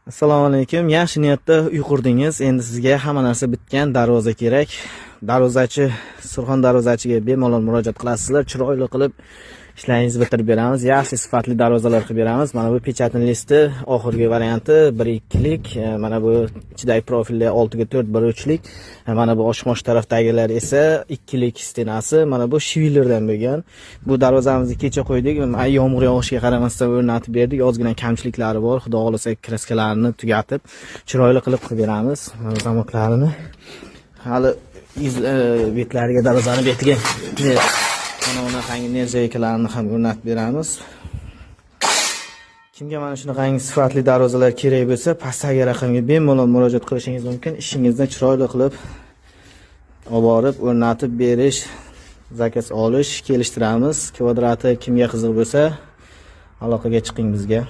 Assalomu alaykum. Yaxshi niyatda uy qurdingiz. Endi sizga hamma narsa bitgan, darvoza kerak. Darvozachi, Surxon darvozachiga bemalol murojaat qilasizlar. Chiroyli qilib ishlaringizni bitirib beramiz. Yaxshi sifatli darvozalar qilib beramiz. Mana bu печатный лист i oxirgi varianti 1.2lik, mana bu ichidagi profilli 6 ga 4 1.3lik. Mana bu oshmosh tarafdagilar esa 2lik стена si. Mana bu швеллер dan bo'lgan. Bu darvozamizni kecha qo'ydik. Mana yomg'ir yog'ishiga qaramasdan o'rnatib berdik. Ozgina kamchiliklari bor. Xudo xohlasa, краска larini tugatib, chiroyli qilib qilib beramiz. Mana замок larini hali betlariga, darvozani betiga mana bunaqangi нержавейка larni ham o'rnatib beramiz. Kimga mana shunaqangi sifatli darvozalar kerak bo'lsa, pastdagi raqamga bemalol murojaat qilishingiz mumkin. Ishingizni chiroyli qilib olib borib, o'rnatib berish, заказ olish, kelishtiramiz. Kvadrati kimga qiziq bo'lsa, aloqaga chiqing bizga.